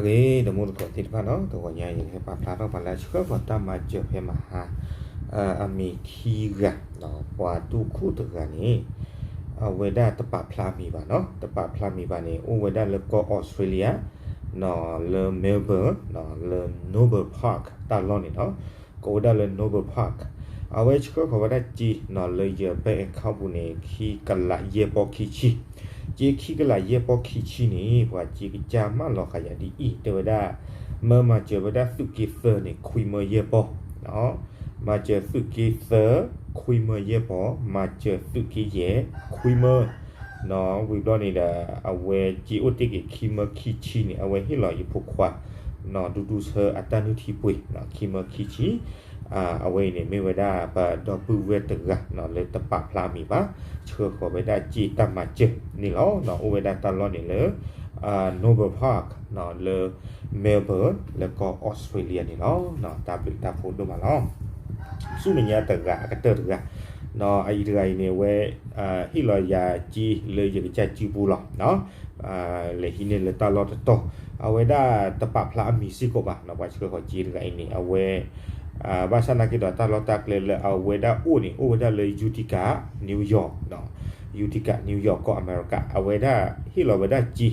ဒီးမိၢ်သကိးသ့ၣ်တဖၣ်နီၤ, တဂီၤညါအံၤ ဟဲပာ်ဖျါထီၣ်ပှၤလၢအဆှၢဃီၤတၢ်မၤစၢၤဖဲမဟါ အမံၤခံဂၤ, ပှၤဒိၣ်ခိၣ်တဂၤန့ၣ် အဝဲဒၣ်တပာ်ဖျါအမံၤဘၣ်နီၤ, တပာ်ဖျါအမံၤဘၣ်န့ၣ် အိၣ်ဝဲဒၣ်လၢကီၢ်အီစထြ့လယါ လၢ Melbourne လၢ Noble Park တၢ်လီၢ်န့ၣ်နီၤ, ကိးဝဲဒၣ်လၢ Noble Park, အဝဲဆှၢဃီၤဝဲဒၣ်စ့နီၤ လၢယ bank account ပူၤန့ၣ် ခံကလးယဲၢ်ပီၢ်ခံဆံ, စ့ခံကလးယဲၢ်ပီၢ်ခံဆံန့ၣ် ပှၤစ့ကစၢ်မၢလီၤဃာ်ယၤဒ်အံၤ တဲဝဲဒၣ် မၢမၤစၢၤဝဲဒၣ်သုးက့သၢန့ၣ် ခွံမၢယဲၢ်ပီၢ် မၤစၢၤသုးက့သၢ ခွံမၢယဲၢ်ပီၢ်, မၤစၢၤသုးက့ယဲၢ် ခွံမၢ, ဝံၤဘျီန့ၣ်ဒီး အဝဲစ့အိၣ်တ့ၢ်က့ၤခံမၢခံဆံန့ၣ် အဝဲဟ့ၣ်လီၤယဖိခွါ ဒူဒူဆၢအတၢ်နုၢ်ထံပှ့ၤ ခံမၢခံဆံ, အဝဲအံၤန့ၣ် မ့ၢ်ဝဲဒၣ်ပဒီပုၢ်ဝဲၢ်တဂၤ လၢတပာ်ဖျါအမံၤဘၣ်, ဆှၢဃီၤဝဲဒၣ်စ့တၢ်မၤစၢၤန့ၣ်လီၤ. အိၣ်ဝဲဒၣ်တၢ်လီၢ်န့ၣ်လၢ Noble Park လၢ Melbourne လၢကီၢ်အီစထြ့လယါန့ၣ်လီၤ. တၢ်ဘျုးတၢ်ဖှိၣ်ဒိၣ်မးလီၤ. ဆူမဲာ်ညါတဂၤအကတၢၢ်တဂၤ, အအံၤတဂၤအံၤန့ၣ် အဝဲ ဟ့ၣ်လီၤယၤစ့လၢယကစၢ်စုပူၤလီၤ. လဲၤဟံးန့ၢ်လၢတၢ်လီၢ်တတီၤ, အဝဲဒၣ်တပာ်ဖျါအမံၤစ့ၢ်ကီးဘၣ်နီၤ, ပှၤဆှၢဃီၤစ့တဂၤအံၤန့ၣ် အဝဲ ဘၣ်ဆၣ်နာ်က့ဒီးတၢ်လီၢ်တၢ်ကျဲလၢအဝဲဒၣ်အိၣ်န့ၣ် အိၣ်ဝဲဒၣ်လၢ Utica New York, Utica New York ကီၢ်အမဲရကၤ, အဝဲဒၣ်ဟ့ၣ်လီၤဝဲဒၣ်စ့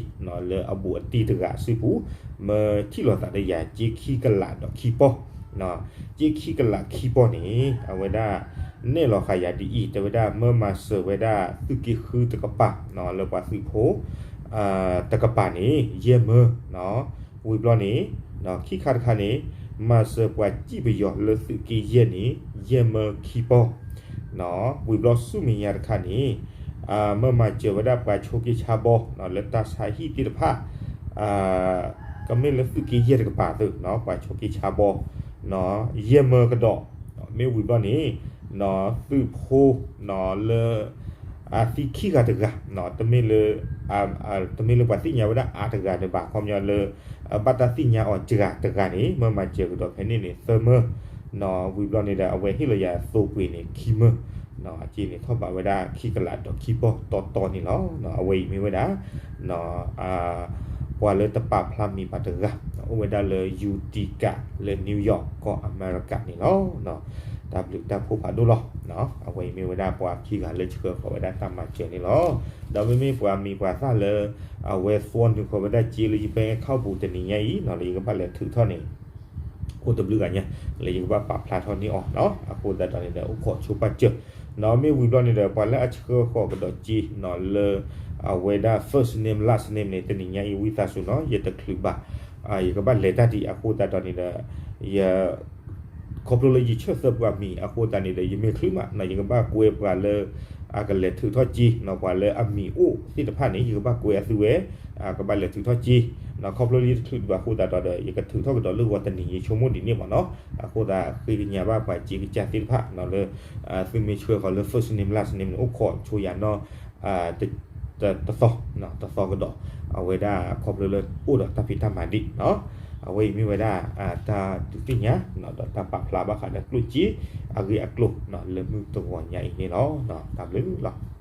လၢအဘူးအတံၢ်တဂၤအစုပူၤ, မၢထံၣ်လိာ်သးဒီးယၤ စ့ခံကလးဒီးခံပီၢ် စ့ခံကလးခံပီၢ်န့ၣ် အဝဲဒၣ်နဲၣ်လီၤဃာ်ယၤဒ်အံၤ တဲဝဲဒၣ်မၢမၤစၢၤဝဲဒၣ်သုးက့ဃုတကပၤ လၢပှၤသုးဖိ တကပၤန့ၣ် ယဲၢ်မၢ, ဝံၤဘျီန့ၣ် ခံခါတခါန့ၣ် မၤစၢၤပှၤစံၣ်ပယီၤလၢသုးက့ယဲၢ်န့ၣ် ယဲၢ်မၢခံပီၢ်, ဝံၤဘျီဆူမဲာ်ညါတခါန့ၣ် မၢမၤစၢၤဝဲဒၣ်ပှၤဆိးက့ဆါဘီ လၢတၢ်ဆါဟံၣ်သ့ၣ်တဖၣ် ကမ့ၢ်လၢသုးက့ယဲၢ်တကပၤသုး ပှၤဆိးက့ဆါဘီ ယဲၢ်မၢကဒီး, မ့ၢ်ဝံၤဘျီန့ၣ် သုးဖိ လၢ အသံခံဂၤတဂၤ တမ့ၢ်လၢ တမ့ၢ်လၢပှၤသ့ၣ်ညါဝဲဒၣ်အါတဂၤန့ၣ်ဘၣ်, ခီပညီလၢ ဘၣ်တၢ်သ့ၣ်ညါအီၤစှၤတဂၤန့ၣ် မၢမၤစၢၤကဒီးဖဲန့ၣ်န့ၣ် သၢမၢ, ဝံၤဘျီန့ၣ်ဒီး အဝဲဟ့ၣ်လီၤယၤသိပှ့ၤန့ၣ် ခံမၢ, အစ့န့ၣ်ထီၣ်ဘးဝဲဒၣ်ခံကလးဒီးခံပီၢ်တီတီန့ၣ်လီၤ. အဝဲအံၤမ့ၢ်ဝဲဒၣ် ပှၤလၢတပာ်ဖျါမံၤဘၣ်တဂၤ အိၣ်ဝဲဒၣ်လၢ Utica လၢ New York ကီၢ်အမဲရကၤန့ၣ်လီၤ. တၢ်ဘျုးတၢ်ဖှိၣ်ဖးဒိၣ်လီၤ. အဝဲအံၤမ့ၢ်ဝဲဒၣ်ပှၤခံဂၤလၢဆှၢဃီၤဝဲဒၣ်တၢ်မၤစၢၤန့ၣ်လီၤ. ဒီးမ့မ့ၢ်ပှၤမံၤပှၤသၣ်လၢ အဝဲသွီနုာ်ဃီၤဝဲဒၣ်စ့လၢယ bank account ပူၤတနံၤညါအံၤ လၢယကဘၣ်လဲၤထုးထီၣ်န့ၣ် အိၣ်တဘျုးဂၤညါ လၢယကဘၣ်ပာ်ဖျါထီၣ်န့ၢ်အီၤနီၤ. အဃိသတးဒီးန့ၣ်ဒီး အိၣ်ခိးဆိပာ်စၢၤနီၤ. မ့ၢ်ဝံၤဘျီန့ၣ်ဒီး ပှၤလၢအဆှၢဃီၤကဒီးစ့နီၤ လၢ အဝဲဒၣ် first name last name န့ၣ် တနံၤညါအံၤ ဝံသးစူၤနီၤ ယတချုးဘၣ် ယကဘၣ်လဲၤတၢ်ဒံးအဃိသတးဒီးန့ၣ်ဒီး ယ ခီဖျိလၢယဆၢၣ်သၢပှၤမံၤအဃိသတးန့ၣ်ဒီး ယမ့ၢ်ချုးမးနီၤ ယကဘၣ်ကွဲပှၤလၢ အကလဲၤထုးထီၣ်စ့နီၤ ပှၤလၢအမံၤအိၣ်သ့ၣ်တဖၣ်န့ၣ် ယကဘၣ်ကွဲအသုဝဲ ကဘၣ်လဲၤထုးထီၣ်စ့နီၤ. ခီဖျိလၢယတချုးဘၣ်အဃိသတးဒီး ယကထုးထီၣ်ကဒီးလၢဂီၤတနံၤ ယဆိကမိၣ်ဒ်န့ၣ်မးနီၤ. အဃိသတးဃ့ကညးဘၣ်ပှၤစ့ကစၢ်သ့ၣ်တဖၣ်နီၤ လၢ သုမ့ၢ်ဆှၢဃီၤလၢ first name last name န့ၣ် အိၣ်ခိးဆိယၤနီၤ တသီ တသီကဒီး အဝဲဒၣ်ခီဖျိလၢအိၣ်ဒီးတၢ်ဖံးတၢ်မၤဒံးနီၤ. အဝဲအံၤမ့ၢ်ဝဲဒၣ် တၢ်ဒုးသ့ၣ်ညါနီၤ ဒီးတၢ်ပာ်ဖျါဘၣ်ဃးလၢကျိၣ်စ့အဂ့ၢ်အကျိၤနီၤ လၢမုၢ်တဂီၤညါအံၤန့ၣ်လီၤ. တၢ်ဘျုးလီၤ.